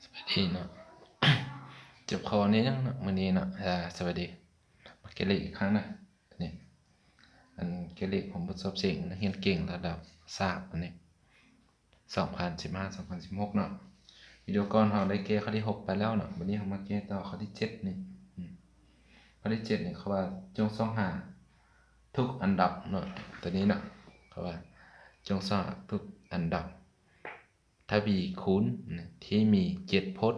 ສະບາຍດີເນາະ ເຈັບຄໍແດ່ຫຍັງເນາະ ມື້ນີ້ເນາະ ອາ ສະບາຍດີ ມາແກ້ເລກອີກຄັ້ງນະ ນີ້ ອັນແກ້ເລກຂອງບົດສອບເສັງນັກຮຽນເກັ່ງລະດັບສາກອັນນີ້ ສອງພັນສິບຫ້າ ສອງພັນສິບຫົກເນາະ ວິດີໂອກ່ອນເຮົາໄດ້ແກ້ຂໍ້ທີຫົກໄປແລ້ວເນາະ ບັດນີ້ເຮົາມາແກ້ຕໍ່ຂໍ້ທີເຈັດນີ້ ອືມ ຂໍ້ທີເຈັດນີ້ເຂົາວ່າຈົ່ງຊອກຫາທຸກອັນດັບເນາະ ຕົວນີ້ເນາະ ເຂົາວ່າຈົ່ງຊອກຫາທຸກອັນດັບ ທະວີຄູນທີ່ມີເຈັດພົດ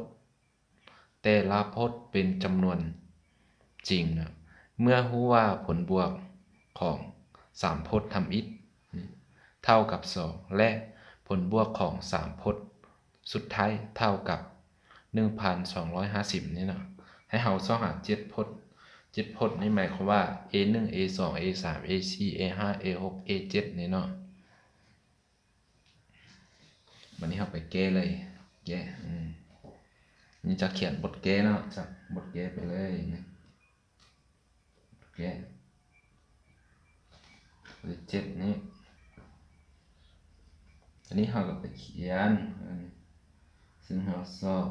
ແຕ່ລະພົດເປັນຈຳນວນຈິງນະ ເມື່ອຮູ້ວ່າຜົນບວກຂອງສາມພົດທຳອິດເທົ່າກັບສອງ ແລະ ຜົນບວກຂອງສາມພົດສຸດທ້າຍເທົ່າກັບໜຶ່ງພັນສອງຮ້ອຍຫ້າສິບນີ້ເນາະ ໃຫ້ເຮົາຊອກຫາເຈັດພົດ ເຈັດພົດນີ້ໝາຍຄວາມວ່າ ເອໜຶ່ງ ເອສອງ ເອສາມ ເອສີ່ ເອຫ້າ ເອຫົກ ເອເຈັດນີ້ເນາະ. ບັດນີ້ເຮົາໄປແກ້ເລີຍ ແກ້ ອືມ ນີ້ຈະຂຽນບົດແກ້ເນາະ ຈະບົດແກ້ໄປເລີຍ ແກ້ ເຈັດນີ້ ອັນນີ້ເຮົາກໍໄປຂຽນ ອືມ ຊຶ່ງເຮົາຊອກ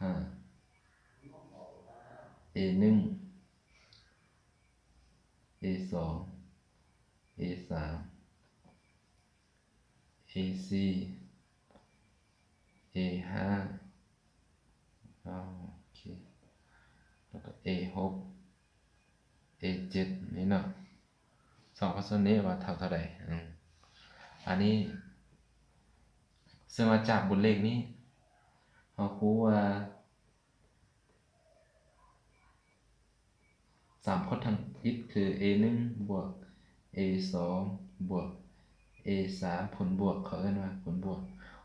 ຫາ ເອໜຶ່ງ ເອສອງ ເອສາມ ເອສີ່ ເອຫ້າ ໂອເຄ ແລ້ວກໍເອຫົກ ເອເຈັດນີ້ເນາະ ສອງພາສານີ້ວ່າເທົ່າເທົ່າໃດ ອືມ ອັນນີ້ ເຊິ່ງວ່າຈາກບົດເລກນີ້ ເຮົາຮູ້ວ່າ ສາມພົດທຳອິດຄື ເອໜຶ່ງ ບວກ ເອສອງ ບວກ ເອສາມ ຜົນບວກ ເຂົາເອີ້ນວ່າຜົນບວກ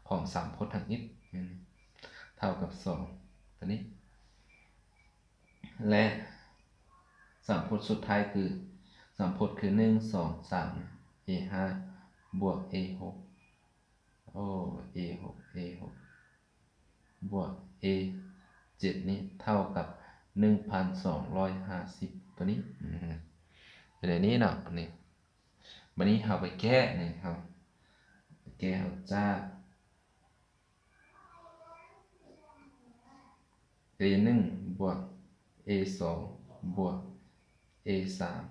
ຂອງສາມພົດທຳອິດ ເທົ່າກັບສອງ ຕົວນີ້ ແລະ ສາມພົດສຸດທ້າຍຄື ສາມພົດຄື ໜຶ່ງ ສອງ ສາມ ເອຫ້າ ບວກ ເອຫົກ ໂອ້ ເອຫົກ ເອຫົກ ບວກ ເອເຈັດນີ້ເທົ່າກັບໜຶ່ງພັນສອງຮ້ອຍຫ້າສິບ ຕົວນີ້ ອືມ ຢູ່ໃນນີ້ເນາະ ນີ້ ບັດນີ້ເຮົາໄປແກ້ ນີ້ ເຮົາໄປແກ້ ເຮົາຈາກ ເອໜຶ່ງ ບວກ ເອສອງ ບວກ ເອສາມ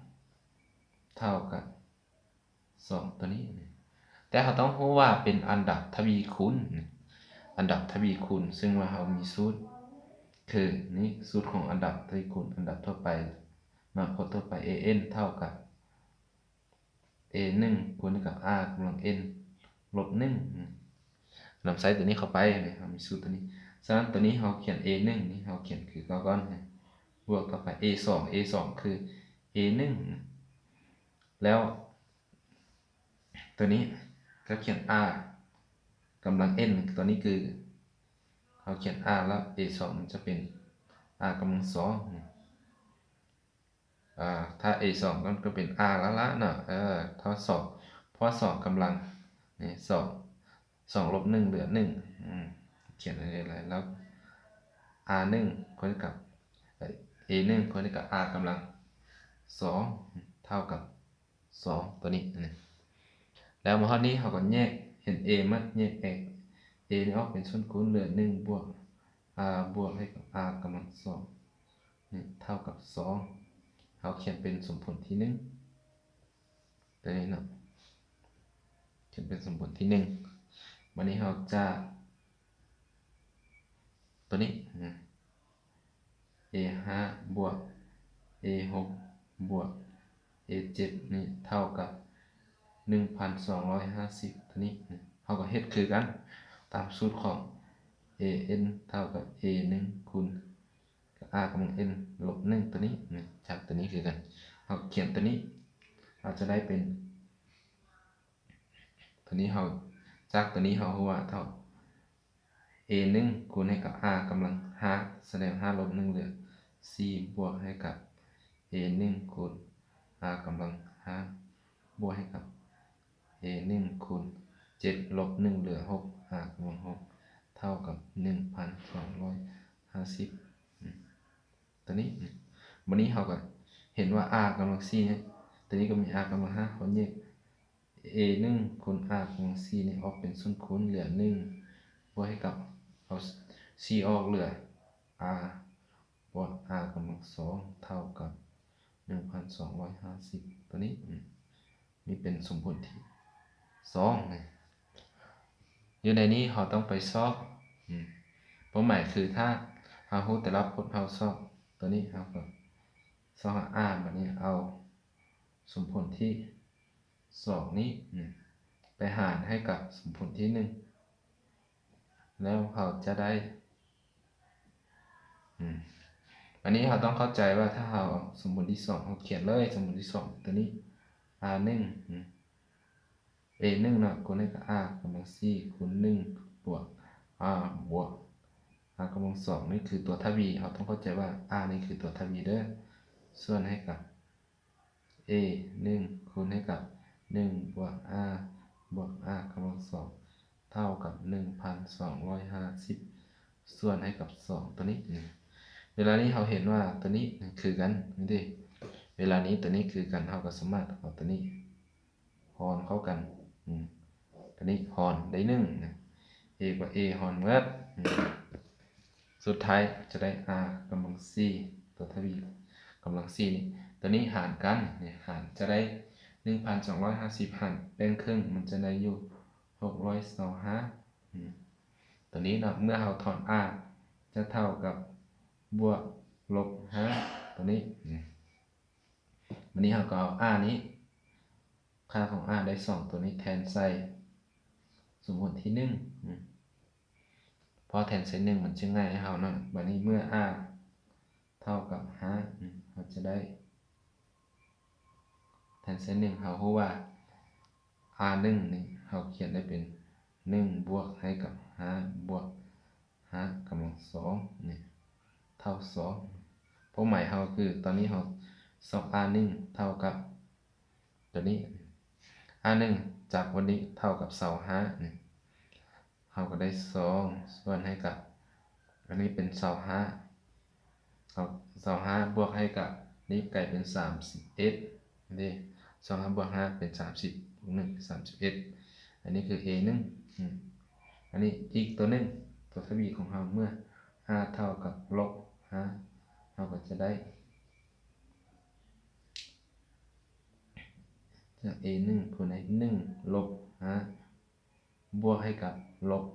ເທົ່າກັບ ສອງ ຕົວນີ້ ແຕ່ເຮົາຕ້ອງຮູ້ວ່າເປັນອັນດັບທະວີຄູນ ອັນດັບທະວີຄູນ ເຊິ່ງວ່າເຮົາມີສູດ ຄື ນີ້ ສູດຂອງອັນດັບທະວີຄູນ ອັນດັບທົ່ວໄປ ມາຄົດທົ່ວໄປ ເອເອັນ ເທົ່າກັບ ເອໜຶ່ງ ຄູນກັບ ອາ ກຳລັງ ເອັນ ລົບໜຶ່ງ ນຳໃຊ້ຕົວນີ້ເຂົ້າໄປ ເຮົາມີສູດຕົວນີ້ ສະນັ້ນ ຕົວນີ້ເຮົາຂຽນ ເອໜຶ່ງ ນີ້ ເຮົາຂຽນຄືເກົ່າກ່ອນ ບວກຕໍ່ໄປ ເອສອງ ເອສອງ ຄື ເອໜຶ່ງ ແລ້ວ ຕົວນີ້ກໍຂຽນ ອາ ກຳລັງ ເອັນ ຕົວນີ້ຄື ເຮົາຂຽນ ອາ ແລ້ວ ເອສອງ ມັນຈະເປັນ ອາ ກຳລັງ ສອງ ອາ ຖ້າ ເອສອງ ມັນກໍເປັນ ອາ ລ້າໆ ເນາະ ເອີ ຖ້າ ສອງ ເພາະວ່າ ສອງ ກຳລັງ ນີ້ ສອງ ສອງ ລົບ ໜຶ່ງ ເຫຼືອ ໜຶ່ງ ອືມ ຂຽນໄດ້ເລີຍ ແລ້ວ ອາໜຶ່ງ ຄູນກັບ ເອີ ເອໜຶ່ງ ຄູນກັບ ອາ ກຳລັງ ສອງ ເທົ່າກັບ ສອງ ຕົວນີ້ ນີ້ ແລ້ວມາຮອດນີ້ ເຮົາກໍແຍກ ເຫັນ ເອ ມັນແຍກ ເອ ເອນີ້ອອກເປັນສ່ວນຄູນ ເຫຼືອ ໜຶ່ງ ບວກ ອາ ບວກໃຫ້ກັບ ອາ ກຳລັງ ສອງ ນີ້ ເທົ່າກັບ ສອງ ເຮົາຂຽນເປັນສົມຜົນທີໜຶ່ງ ຕົວນີ້ເນາະ ຂຽນເປັນສົມຜົນທີໜຶ່ງ ບັດນີ້ເຮົາຈະ ຕົວນີ້ ເອຫ້າ ບວກ ເອຫົກ ບວກ ເອເຈັດ ນີ້ເທົ່າກັບ ໜຶ່ງພັນສອງຮ້ອຍຫ້າສິບ ຕົວນີ້ ເຮົາກໍເຮັດຄືກັນ ຕາມສູດຂອງ ເອເອັນ ເທົ່າກັບ ເອໜຶ່ງ ຄູນກັບ ອາ ກຳລັງ ເອັນ ລົບໜຶ່ງ ຕົວນີ້ ຈາກຕົວນີ້ຄືກັນ ເຮົາຂຽນຕົວນີ້ ເຮົາຈະໄດ້ເປັນ ຕົວນີ້ເຮົາ ຈາກຕົວນີ້ເຮົາຮູ້ວ່າເທົ່າ ເອໜຶ່ງ ຄູນໃຫ້ກັບ ອາ ກຳລັງ ຫ້າ ສະແດງ ຫ້າ ລົບ ໜຶ່ງ ເຫຼືອ ສີ່ ບວກໃຫ້ກັບ ເອໜຶ່ງ ຄູນ ອາ ກຳລັງ ຫ້າ ບວກໃຫ້ກັບ ເອໜຶ່ງ ຄູນ ເຈັດ ລົບ ໜຶ່ງ ເຫຼືອ ຫົກ ອາ ກຳລັງ ຫົກ ເທົ່າກັບ ໜຶ່ງພັນສອງຮ້ອຍຫ້າສິບ ຕົວນີ້ ບັດນີ້ເຮົາກໍເຫັນວ່າ ອາ ກຳລັງ ສີ່ ຕົວນີ້ກໍມີ ອາ ກຳລັງ ຫ້າ ເຮົາແຍກ ເອໜຶ່ງ ຄູນ ອາ ກຳລັງ ສີ່ ນີ້ອອກເປັນສ່ວນຄູນ ເຫຼືອ ໜຶ່ງ ບວກໃຫ້ກັບ ເອົາສີ່ອອກ ເຫຼືອ r ບວກ r ກຳລັງສອງ ເທົ່າກັບໜຶ່ງພັນສອງຮ້ອຍຫ້າສິບ ຕົວນີ້ ອາ ນີ້ເປັນສົມຜົນທີສອງນີ້ ຢູ່ໃນນີ້ເຮົາຕ້ອງໄປຊອກ ອາ ເປົ້າໝາຍຄືຖ້າເຮົາຮູ້ແຕ່ລະພົດເຮົາຊອກຕົວນີ້ ເຮົາກໍຊອກຫາ r ບັດນີ້ເອົາສົມຜົນທີສອງນີ້ ອາ ໄປຫານໃຫ້ກັບສົມຜົນທີໜຶ່ງ ແລ້ວເຮົາຈະໄດ້ ອາ ອັນນີ້ເຮົາຕ້ອງເຂົ້າໃຈວ່າ ຖ້າເຮົາເອົາສົມຜົນທີສອງ ເຮົາຂຽນເລີຍ ສົມຜົນທີສອງຕົວນີ້ r ໜຶ່ງ ອາ a ໜຶ່ງເນາະ ຄູນໃຫ້ກັບ r ກຳລັງສີ່ຄູນໜຶ່ງ ບວກ r ບວກ r ກຳລັງສອງ ນີ້ຄືຕົວທະວີ ເຮົາຕ້ອງເຂົ້າໃຈວ່າ r ນີ້ຄືຕົວທະວີເດີ ສ່ວນໃຫ້ກັບ a ໜຶ່ງຄູນໃຫ້ກັບໜຶ່ງບວກ r ບວກ r ກຳລັງສອງ ເທົ່າກັບໜຶ່ງພັນສອງຮ້ອຍຫ້າສິບ ສ່ວນໃຫ້ກັບສອງ ຕົວນີ້ ເວລານີ້ເຮົາເຫັນວ່າຕົວນີ້ຄືກັນ ນີ້ເດ ເວລານີ້ຕົວນີ້ຄືກັນ ເຮົາກໍສາມາດເອົາຕົວນີ້ຫອນເຂົ້າກັນ ອາ ຕົວນີ້ຫອນໄດ້ໜຶ່ງນະ a ກວ່າ a ຫອນໝົດ ອາ ສຸດທ້າຍຈະໄດ້ r ກຳລັງສີ່ ຕົວທະວີກຳລັງສີ່ນີ້ ຕົວນີ້ຫານກັນ ນີ້ຫານຈະໄດ້ໜຶ່ງພັນສອງຮ້ອຍຫ້າສິບ ຫານແບ່ງເຄິ່ງ ມັນຈະໄດ້ຢູ່ຫົກຮ້ອຍຊາວຫ້າ ອາ ຕົວນີ້ເນາະ ເມື່ອເຮົາຖອນ r ຈະເທົ່າກັບບວກລົບຫ້າ ຕົວນີ້ ອາ ບັດນີ້ເຮົາກໍເອົາ r ນີ້ ຄ່າຂອງ r ໄດ້ສອງ ຕົວນີ້ແທນໃສ່ສົມຜົນທີໜຶ່ງ ອາ ພໍແທນໃສ່ໜຶ່ງ ມັນຈະງ່າຍໃຫ້ເຮົາເນາະ ບັດນີ້ເມື່ອ r ເທົ່າກັບຫ້າ ອາ ເຮົາຈະໄດ້ ແທນໃສ່ໜຶ່ງ ເຮົາຮູ້ວ່າ r ໜຶ່ງນີ້ເຮົາຂຽນໄດ້ເປັນໜຶ່ງບວກໃຫ້ກັບຫ້າບວກຫ້າກຳລັງສອງນີ້ ເທົ່າສອງ ເປົ້າໝາຍເຮົາຄື ຕອນນີ້ເຮົາຊອກ r ໜຶ່ງເທົ່າກັບຕົວນີ້ r ໜຶ່ງຈາກຕົວນີ້ເທົ່າກັບຊາວຫ້ານີ້ ເຮົາກໍໄດ້ສອງ ສ່ວນໃຫ້ກັບ ອັນນີ້ເປັນຊາວຫ້າ ເອົາຊາວຫ້າບວກໃຫ້ກັບນີ້ກາຍເປັນສາມສິບເອັດເດ້ ຊາວຫ້າບວກຫ້າເປັນສາມສິບ ບວກໜຶ່ງເປັນສາມສິບເອັດ ອັນນີ້ຄື a ໜຶ່ງ ອາ ອັນນີ້ອີກຕົວໜຶ່ງ ຕົວທະວີຂອງເຮົາ ເມື່ອ r ເທົ່າກັບລົບຫ້າ ເຮົາກໍຈະໄດ້ ຈາກ a ໜຶ່ງຄູນໃຫ້ໜຶ່ງລົບຫ້າ ບວກໃຫ້ກັບລົບ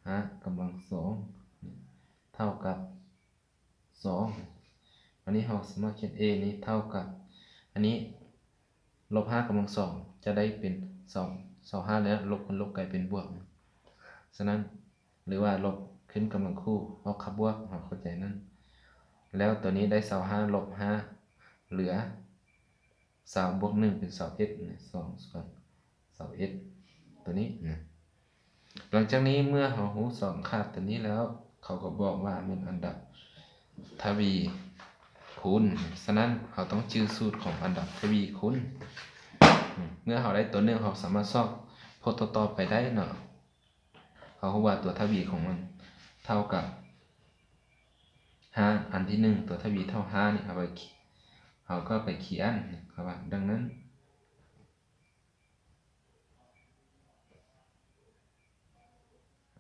ຫ້າກຳລັງສອງ ເທົ່າກັບສອງ ອັນນີ້ເຮົາສາມາດຂຽນ a ນີ້ເທົ່າກັບ ອັນນີ້ລົບຫ້າກຳລັງສອງ ຈະໄດ້ເປັນສອງ ຊາວຫ້າ ແລ້ວລົບກັນລົບກາຍເປັນບວກ ສະນັ້ນ ຫຼືວ່າລົບຂຶ້ນກຳລັງຄູ່ອອກຄ່າບວກ ເຮົາເຂົ້າໃຈນັ້ນ ແລ້ວຕົວນີ້ໄດ້ຊາວຫ້າລົບຫ້າ ເຫຼືອ ຊາວບວກໜຶ່ງເປັນຊາວເອັດ ສອງສ່ວນຊາວເອັດ ຕົວນີ້ນະ ຫຼັງຈາກນີ້ເມື່ອເຮົາຮູ້ສອງຄ່າຕົວນີ້ແລ້ວ ເຂົາກໍບອກວ່າແມ່ນອັນດັບທະວີຄູນ ສະນັ້ນເຮົາຕ້ອງຈື່ສູດຂອງອັນດັບທະວີຄູນ ເມື່ອເຮົາໄດ້ຕົວໜຶ່ງ ເຮົາສາມາດຊອກພົດຕໍ່ໆໄປໄດ້ເນາະ ເຮົາຮູ້ວ່າຕົວທະວີຂອງມັນເທົ່າກັບຫ້າ ອັນທີໜຶ່ງ ຕົວທະວີເທົ່າຫ້ານີ້ ເຮົາໄປ ເຮົາກໍໄປຂຽນ ເຮົາວ່າ ດັ່ງນັ້ນ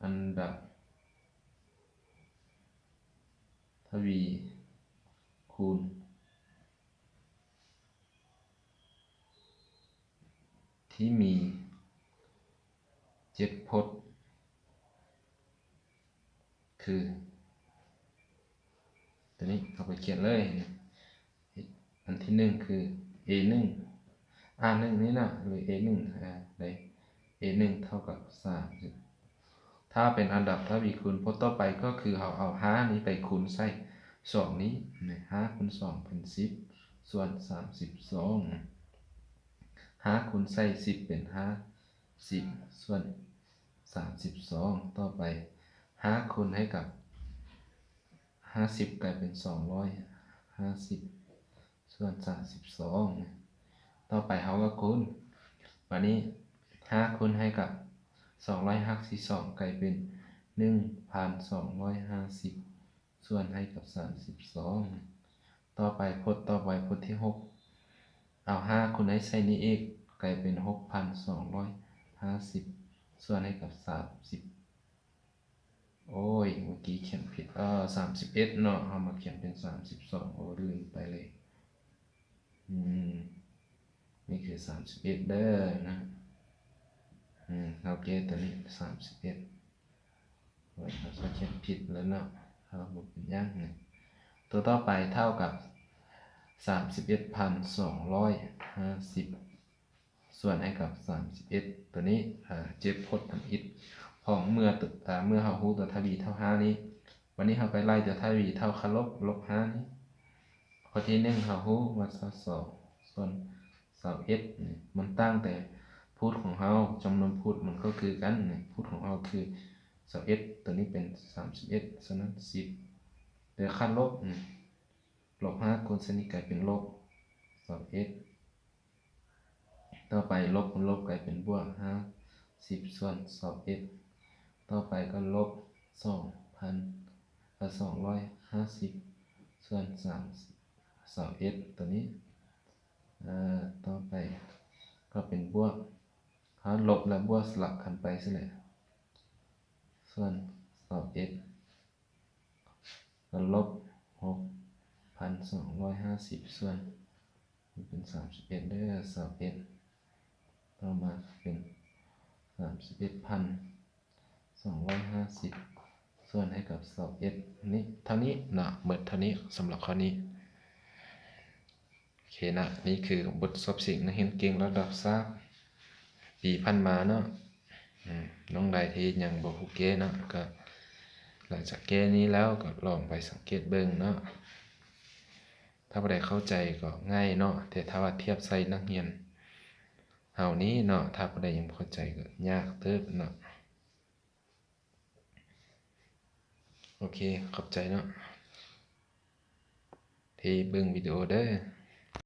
ອັນດັບທະວີຄູນ ທີ່ມີເຈັດພົດ ຄື ຕົວນີ້ເຮົາໄປຂຽນເລີຍ ອັນທີໜຶ່ງຄື a ໜຶ່ງ r ໜຶ່ງນີ້ນະ ຫຼື a ໜຶ່ງ ອາ ໄດ້ a ໜຶ່ງເທົ່າກັບສາມ ຖ້າເປັນອັນດັບທະວີຄູນ ພົດຕໍ່ໄປກໍຄືເຮົາເອົາຫ້ານີ້ໄປຄູນໃສ່ສອງນີ້ ຫ້າຄູນສອງເປັນສິບ ສ່ວນສາມສິບສອງ ຫ້າຄູນໃສ່ສິບເປັນຫ້າສິບ ສ່ວນສາມສິບສອງ ຕໍ່ໄປຫ້າຄູນໃຫ້ກັບຫ້າສິບ ກາຍເປັນສອງຮ້ອຍຫ້າສິບ ສ່ວນສາມສິບສອງ ຕໍ່ໄປເຮົາກໍຄູນ ບາດນີ້ຫ້າຄູນໃຫ້ກັບສອງຮ້ອຍຫ້າສິບສອງ ກາຍເປັນໜຶ່ງພັນສອງຮ້ອຍຫ້າສິບ ສ່ວນໃຫ້ກັບສາມສິບສອງ ຕໍ່ໄປພົດຕໍ່ໄປ ພົດທີຫົກ ເອົາຫ້າຄູນໃຫ້ໃສ່ນີ້ອີກ ກາຍເປັນຫົກພັນສອງຮ້ອຍຫ້າສິບ ສ່ວນໃຫ້ກັບສາມສິບ ກີ້ຂຽນຜິດ ເອີ ສາມສິບເອັດເນາະ ເຮົາມາຂຽນເປັນສາມສິບສອງ ໂອ້ ລືມໄປເລີຍ. ອືມ ນີ້ຄືສາມສິບເອັດເດີນະ. ອືມ ເຮົາແກ້ຕົວນີ້ສາມສິບເອັດ ເຮົາຈະຂຽນຜິດແລ້ວເນາະ ເຮົາບໍ່ເປັນຫຍັງ. ຕົວຕໍ່ໄປເທົ່າກັບສາມສິບເອັດພັນສອງຮ້ອຍຫ້າສິບ ສ່ວນໃຫ້ກັບສາມສິບເອັດ ຕົວນີ້ ເອີ ເຈັບພົດທຳອິດຂອງເມື່ອ ເມື່ອເຮົາຮູ້ຕົວທະວີເທົ່າຫ້ານີ້. ບັດນີ້ເຮົາໄປໄລ່ຕົວທະວີເທົ່າຄາລົບລົບຫ້ານີ້. ຂໍ້ທີໜຶ່ງ ເຮົາຮູ້ວ່າຊາວສອງສ່ວນຊາວເອັດນີ້ ມັນຕ່າງແຕ່ພູດຂອງເຮົາ ຈຳນວນພູດມັນກໍຄືກັນນີ້ ພູດຂອງເຮົາຄືຊາວເອັດ ຕົວນີ້ເປັນສາມສິບເອັດ ສະນັ້ນສິບ ແຕ່ຄາລົບນີ້ ລົບຫ້າຄູນໃສ່ນີ້ກາຍເປັນລົບຊາວເອັດ. ຕໍ່ໄປລົບຄູນລົບກາຍເປັນບວກຫ້າສິບສ່ວນຊາວເອັດ. ຕໍ່ໄປກໍລົບສອງພັນ ເອີ ສອງຮ້ອຍຫ້າສິບສ່ວນສາມ ຊາວເອັດ ຕົວນີ້. ເອີ ຕໍ່ໄປກໍເປັນບວກ ເຮົາລົບແລະບວກສະຫຼັບກັນໄປຊີ້ແຫຼະ ສ່ວນຊາວເອັດ ກໍລົບຫົກພັນສອງຮ້ອຍຫ້າສິບ ສ່ວນ ເປັນສາມສິບເອັດເດີ ຊາວເອັດ. ຕໍ່ມາເປັນສາມສິບເອັດພັນສອງຮ້ອຍຫ້າສິບ ສ່ວນໃຫ້ກັບຊາວເອັດ ນີ້ ເທົ່ານີ້ເນາະ ໝົດເທົ່ານີ້ສຳລັບຂໍ້ນີ້. ໂອເຄນະ ນີ້ຄືບົດສອບເສັງນັກຮຽນເກັ່ງລະດັບຊາກປີຜ່ານມາເນາະ. ອືມ ນ້ອງໃດທີ່ຍັງບໍ່ຮູ້ແກ້ເນາະ ກໍຫຼັງຈາກແກ້ນີ້ແລ້ວກໍລອງໄປສັງເກດເບິ່ງເນາະ. ຖ້າຜູ້ໃດເຂົ້າໃຈກໍງ່າຍເນາະ ແຕ່ຖ້າວ່າທຽບໃສ່ນັກຮຽນເຮົານີ້ເນາະ ຖ້າຜູ້ໃດຍັງບໍ່ເຂົ້າໃຈກໍຍາກເຕີບເນາະ. ໂອເຄ ຂອບໃຈເນາະ ທີ່ເບິ່ງວິດີໂອເດີ.